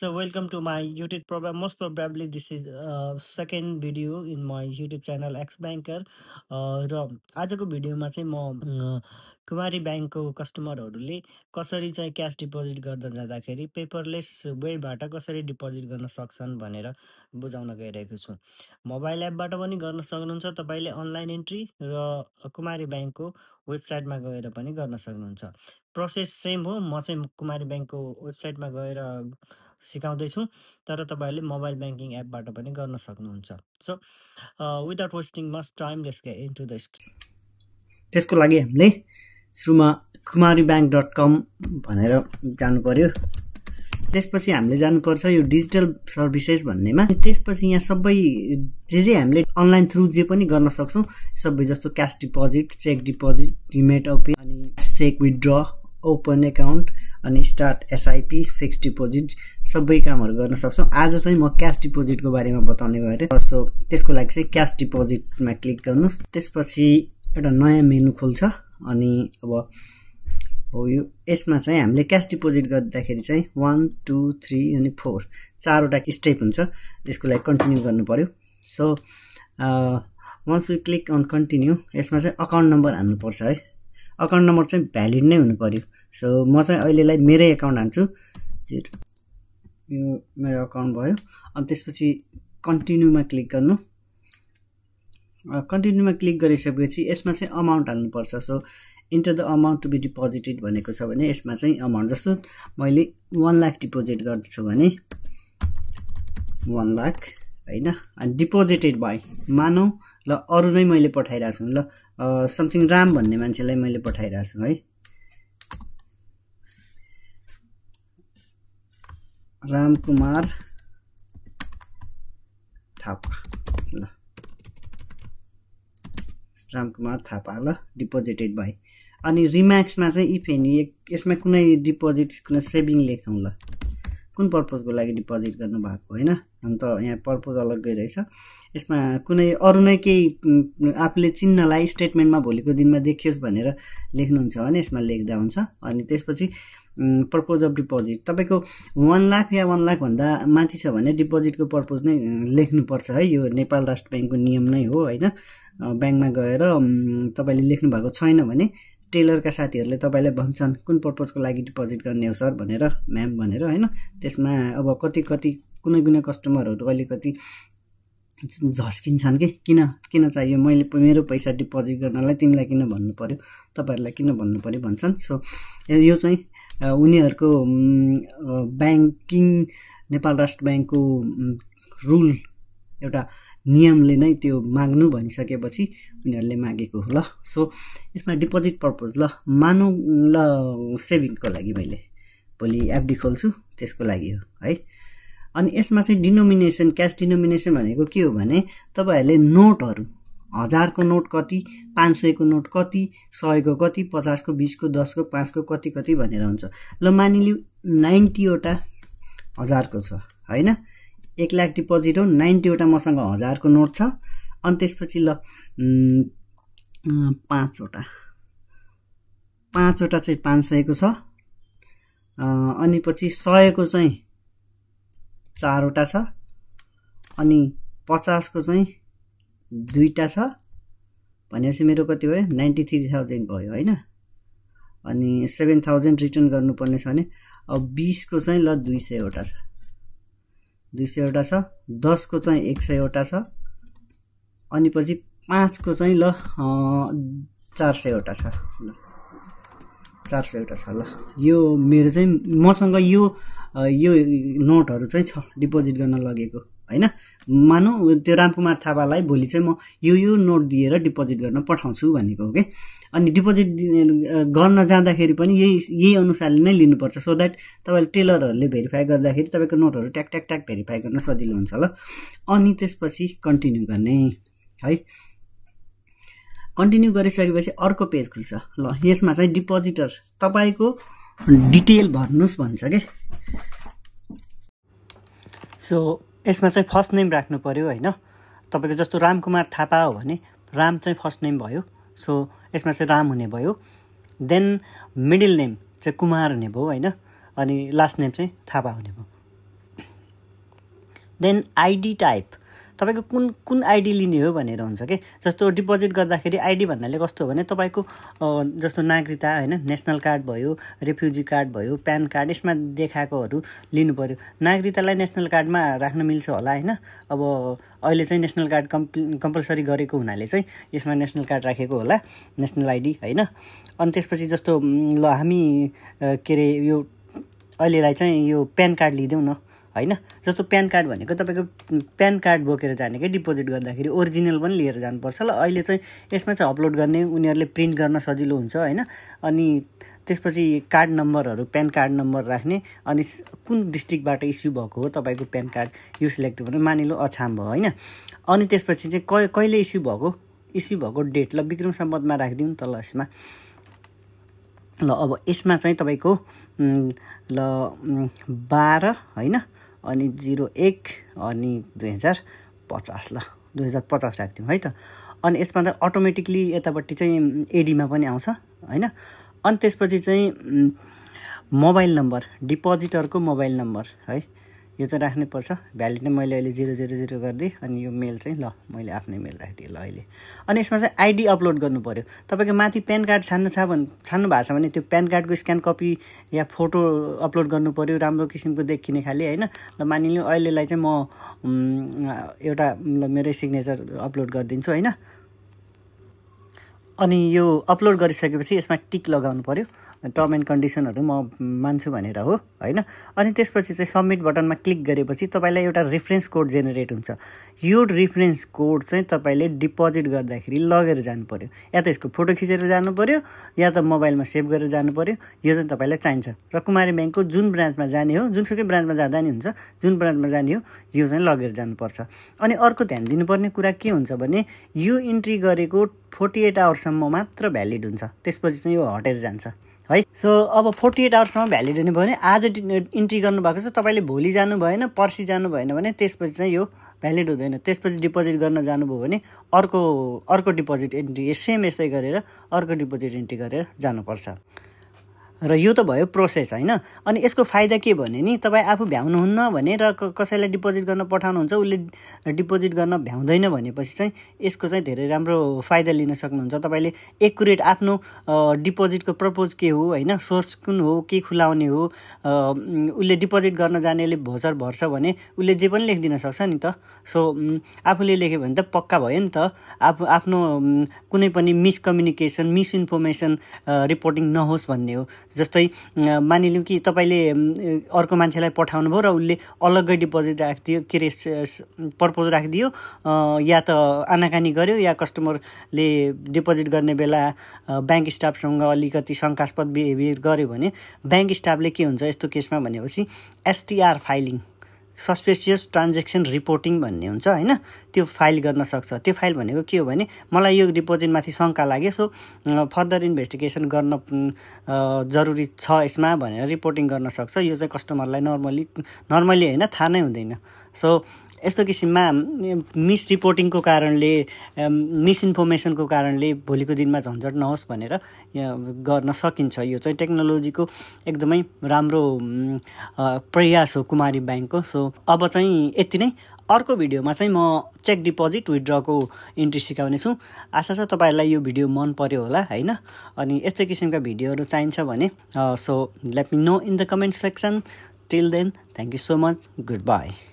So welcome to my YouTube program. Most probably this is second video in my YouTube channel X Banker. र आजको भिडियोमा चाहिँ म कुमारी ब्याङ्कको कस्टमरहरूले कसरी चाहिँ क्यास डिपोजिट गर्दा जाँदाखेरि पेपरलेस वेबाट कसरी डिपोजिट गर्न सक्छन् भनेर बुझाउन गइरहेको छु। मोबाइल एपबाट पनि गर्न सक्नुहुन्छ तपाईले अनलाइन एन्ट्री र कुमारी ब्याङ्कको वेबसाइटमा गएर पनि गर्न सक्नुहुन्छ। प्रोसेस सेम हो। म चाहिँ कुमारी ब्याङ्कको वेबसाइटमा गएर सिकाउँदैछु तर तपाईहरुले मोबाइल ब्याङ्किङ एपबाट पनि गर्न सक्नुहुन्छ। So without wasting much time let's get into the त्यसको लागि हामीले सुरुमा kumaribank.com भनेर जानु पर्यो। त्यसपछि हामीले जानुपर्छ यो डिजिटल सर्भिसेस भन्नेमा। त्यसपछि यहाँ सबै जे हामीले अनलाइन थ्रु जे पनि गर्न सक्छौं सबै जस्तो cash deposit, cheque deposit, demat open अनि चेक विथड्र, ओपन अकाउन्ट अनि स्टार्ट एसआईपी, फिक्स डिपोजिट सबै कामहरु गर्न सक्छौं। आज चाहिँ म क्याश डिपोजिटको बारेमा बताउने भएँ। सो त्यसको लागि चाहिँ क्याश डिपोजिटमा क्लिक गर्नुस्। त्यसपछि एउटा नयाँ मेनु खोल्छ अनि अब हो यो यसमा चाहिँ हामीले क्याश डिपोजिट गर्दाखेरि चाहिँ 1 2 3 अनि 4 चारवटा स्टेप हुन्छ। त्यसको लागि कन्टिन्यू गर्नु पर्यो। So once we click on continue यसमा चाहिँ अकाउन्ट नम्बर हाल्नु पर्छ है। अकाउन्ट नम्बर चाहिँ भ्यालिड नै हुनु पर्यो। सो म चाहिँ अहिलेलाई मेरै अकाउन्ट हाल्छु। यो मेरो अकाउन्ट भयो। अनि त्यसपछि कन्टिन्यूमा क्लिक गर्नु। कन्टिन्यूमा क्लिक गरिसकेपछि यसमा चाहिँ अमाउन्ट हाल्नु पर्छ। So enter the amount to be deposited भनेको छ भने यसमा चाहिँ अमाउन्ट जस्तो मैले 1 लाख डिपोजिट गर्छु भने 1 लाख हैन। अनि डिपोजिटेड बाइ मानौ ल अरु नै मैले पठाइराछु ल समथिङ राम भन्ने मान्छेलाई मैले पठाइराछु है। राम कुमार थापा ल राम कुमार थापा ल डिपोजिटेड बाइ अनि रिमार्क्समा चाहिँ इफ एनी यसमा कुनै डिपोजिट कुनै सेभिङ लेखौं ल कुन पर्पजको लागि डिपोजिट गर्नु भएको हैन। अनि त यहाँ पर्पज अलग्गै रहेछ। यसमा कुनै अरु नै केही आफूले चिन्नलाई स्टेटमेन्टमा भोलिको दिनमा देखियोस् भनेर लेख्नुहुन्छ भने यसमा लेख्दा हुन्छ। अनि त्यसपछि पर्पज अफ डिपोजिट तपाईको 1 लाख या 1 लाख भन्दा माथि छ भने डिपोजिटको पर्पज नै लेख्नु पर्छ है। यो नेपाल राष्ट्र बैंकको नियम नै हो हैन। बैंकमा गएर तपाईले लेख्नु भएको छैन भने टेलरका साथीहरुले तपाईलाई भन्छन् कुन पर्पजको लागि डिपोजिट गर्ने हो सर भनेर म्याम भनेर हैन। त्यसमा अब कति कुनै कस्टमरहरु अलिकति झस्किन्छन् के किन चाहियो मैले मेरो पैसा डिपोजिट गर्नलाई तिमीलाई किन भन्नु पर्यो तपाईहरुलाई किन भन्नु पर्यो भन्छन्। सो यो चाहिँ उनीहरुको बैंकिङ नेपाल राष्ट्र बैंकको रुल एउटा नियमले नै त्यो माग्नु भनिसकेपछि उनीहरुले मागेको हो ल। सो यसमा डिपोजिट पर्पज ल मानौ ल सेभिङको लागि मैले भोलि एफडी खोल्छु त्यसको लागि हो है। अनि यसमा चाहिँ डिनोमिनेसन क्याश डिनोमिनेसन भनेको के हो भने तपाईहरुले नोटहरु 1000 को नोट कति, 500 को नोट कति, 100 को कति, 50 को, 20 को, 10 को, 5 को कति भनेर हुन्छ। ल मानिलिउ 90 वटा 1000 को छ हैन। 1 लाख डिपोजिट हो 90 वटा मसँग 1000 को नोट छ। अनि त्यसपछि ल 5 वटा चाहिँ 500 को छ। अनि पछि 100 को चाहिँ 4 वटा छ। अनि 50 को चाहिँ 2टा छ भनेपछि मेरो कति भयो 93,000 भयो हैन। अनि 7,000 रिटर्न गर्नुपर्ने छ भने अब 20 को चाहिँ ल 200 वटा छ 200 वटा छ। 10 को चाहिँ 100 वटा छ। अनि पछि 5 को चाहिँ ल 400 वटा छ ल 400 वटा छ ल। यो मेरो चाहिँ मसँग यो नोटहरु चाहिँ छ डिपोजिट गर्न लगेको हैन। मानौ त्यो रामकुमार थापालाई भोलि चाहिँ म यो नोट दिएर डिपोजिट गर्न पठाउँछु भनेको हो के। अनि डिपोजिट गर्न जाँदाखेरि पनि यही अनुसारले नै लिनुपर्छ। सो दैट तपाईले टेलरहरुले भेरिफाई गर्दाखेरि तपाईको नोटहरु ट्याक ट्याक ट्याक भेरिफाई गर्न सजिलो हुन्छ ल। अनि त्यसपछि कन्टिन्यू गर्ने है। कन्टिन्यू गरिसकेपछि अर्को पेज खुल्छ ल। यसमा चाहिँ डिपोजिटर तपाईको डिटेल भर्नुस् भन्छ के। सो यसमा चाहिँ फर्स्ट नेम राख्नु पर्यो हैन। तपाईको जस्तो रामकुमार थापा हो भने राम चाहिँ फर्स्ट नेम भयो। सो यसमा चाहिँ राम हुने भयो। देन मिडल नेम चाहिँ कुमार हुने भयो हैन। अनि लास्ट नेम चाहिँ थापा हुने भयो। देन आइडी टाइप तपाईको कुन आइडी लिने हो भनेर हुन्छ के। जस्तो डिपोजिट गर्दाखेरि आइडी भन्नाले कस्तो हो भने तपाईको जस्तो नागरिकता हैन, नेशनल कार्ड भयो, रेफ्युजी कार्ड भयो, प्यान कार्ड, यसमा देखाएकोहरू लिनु पर्यो। नागरिकतालाई नेशनल कार्डमा राख्न मिल्छ होला हैन। अब अहिले चाहिँ नेशनल कार्ड कम्पलसरी गरेको हुनाले चाहिँ यसमा नेशनल कार्ड राखेको होला, नेशनल आइडी हैन। अनि त्यसपछि जस्तो ल हामी के रे यो अहिलेलाई चाहिँ यो प्यान कार्ड लिदेऊ न हैन। जस्तो प्यान कार्ड भनेको तपाईको प्यान कार्ड बोकेर जाने के डिपोजिट गर्दाखेरि ओरिजिनल पनि लिएर जानुपर्छ ल। अहिले चाहिँ यसमा चाहिँ अपलोड गर्ने उनीहरूले प्रिन्ट गर्न सजिलो हुन्छ हैन। अनि त्यसपछि कार्ड नम्बरहरू, प्यान कार्ड नम्बर राख्ने, अनि कुन डिस्ट्रिक्टबाट इस्यु भएको हो तपाईको प्यान कार्ड यो सिलेक्ट गर्नु, मानिलो अछाम भयो हैन। अनि त्यसपछि चाहिँ कहिले इस्यु भएको डेट ल विक्रम सम्वतमा राखिदिउँ त ल यसमा। ल अब यसमा चाहिँ तपाईको ल 12 हैन, अनि 01 अनि 2050 ल 2050 राखिदिउँ है त। अनि यसमा त अटोमेटिकली यतापट्टि चाहिँ एडीमा पनि आउँछ हैन। अनि त्यसपछि चाहिँ मोबाइल नम्बर, डिपोजिटरको मोबाइल नम्बर है, यो चाहिँ राख्नै पर्छ। भ्यालिड नै मैले अहिले 000 गरिदिएँ। अनि यो मेल चाहिँ ल मैले आफ्नै मेल राखिदिएँ ल अहिले। अनि यसमा चाहिँ आइडी अपलोड गर्नु पर्यो। तपाईको माथि प्यान कार्ड छान्नु भएको छ भने त्यो प्यान कार्डको स्क्यान कपी या फोटो अपलोड गर्नु पर्यो, राम्रो किसिमको देखिने खाले हैन। ल मानिलिउँ अहिलेलाई चाहिँ म एउटा मेरै सिग्नेचर अपलोड गरिदिन्छु हैन। अनि यो अपलोड गरिसकेपछि यसमा टिक लगाउनु पर्यो, टर्म एन्ड कन्डिसनहरू म मान्छु भनेर हो हैन। अनि त्यसपछि चाहिँ सबमिट बटनमा क्लिक गरेपछि तपाईलाई एउटा रेफरेन्स कोड जेनेरेट हुन्छ। यो रेफरेन्स कोड चाहिँ तपाईले डिपोजिट गर्दाखेरि लगेर जानु पर्यो, या त यसको फोटो खिचेर जानु पर्यो या त मोबाइलमा सेभ गरेर जानु पर्यो। यो चाहिँ तपाईलाई चाहिन्छ र कुमारी ब्याङ्कको जुन ब्रान्चमा जाने हो, जुनसुकै ब्रान्चमा जाँदा नि हुन्छ, जुन ब्रान्चमा जाने हो यो चाहिँ लगेर जानुपर्छ। अनि अर्को ध्यान दिनुपर्ने कुरा के हुन्छ भने यो इन्ट्री गरेको 48 आवरसम्म मात्र भ्यालिड हुन्छ, त्यसपछि चाहिँ यो हटेर जान्छ है। सो अब 48 आवरसम्म भ्यालिड हुने भयो भने आज इन्ट्री गर्नुभएको छ, तपाईँले भोलि जानु भएन, पर्सि जानु भएन भने त्यसपछि चाहिँ यो भ्यालिड हुँदैन। त्यसपछि डिपोजिट गर्न जानुभयो भने अर्को डिपोजिट इन्ट्री यसै गरेर अर्को डिपोजिट इन्ट्री गरेर जानुपर्छ। र यो त भयो प्रोसेस हैन। अनि यसको फाइदा के भने नि तपाईँ आफू भ्याउनुहुन्न भने र कसैलाई डिपोजिट गर्न पठाउनुहुन्छ, उसले डिपोजिट गर्न भ्याउँदैन भनेपछि चाहिँ यसको चाहिँ धेरै राम्रो फाइदा लिन सक्नुहुन्छ। तपाईँले एकुरेट आफ्नो डिपोजिटको पर्पज के हो हैन, सोर्स कुन हो, के खुलाउने हो, उसले डिपोजिट गर्न जानेले भोचर भर्छ भने उसले जे पनि लेखिदिन सक्छ नि त। सो आफूले लेख्यो भने त पक्का भयो नि त। आफ्नो कुनै पनि मिसकम्युनिकेसन, मिसइन्फर्मेसन रिपोर्टिङ नहोस् भन्ने हो। जस्तै मानिलिउँ कि तपाईँले अर्को मान्छेलाई पठाउनु भयो र उसले अलग्गै डिपोजिट राखिदियो, के रे पर्पज राखिदियो, या त आनाकानी गर्यो, या कस्टमरले डिपोजिट गर्ने बेला ब्याङ्क स्टाफसँग अलिकति शङ्कास्पद बिहेभियर गर्यो भने ब्याङ्क स्टाफले के हुन्छ यस्तो केसमा भनेपछि STR filing, suspicious transaction reporting भन्ने हुन्छ हैन। त्यो फाइल गर्न सक्छ। त्यो फाइल भनेको के हो भने मलाई यो डिपोजिटमाथि शङ्का लाग्यो, सो फर्दर इन्भेस्टिगेसन गर्न जरुरी छ यसमा भनेर रिपोर्टिङ गर्न सक्छ। यो चाहिँ कस्टमरलाई नर्मली हैन, थाहा नै हुँदैन। सो यस्तो किसिममा मिस रिपोर्टिङको कारणले, मिसइन्फर्मेसनको कारणले भोलिको दिनमा झन्झट नहोस् भनेर गर्न सकिन्छ। यो चाहिँ टेक्नोलोजीको एकदमै राम्रो प्रयास हो कुमारी ब्याङ्कको। सो अब चाहिँ यति नै। अर्को भिडियोमा चाहिँ म चेक डिपोजिट विथड्रको इन्ट्री सिकाउने छु। आशा छ तपाईँहरूलाई यो भिडियो मन पर्यो होला हैन। अनि यस्तै किसिमका भिडियोहरू चाहिन्छ भने so let me know in the comment section. Till then, thank you so much, good by.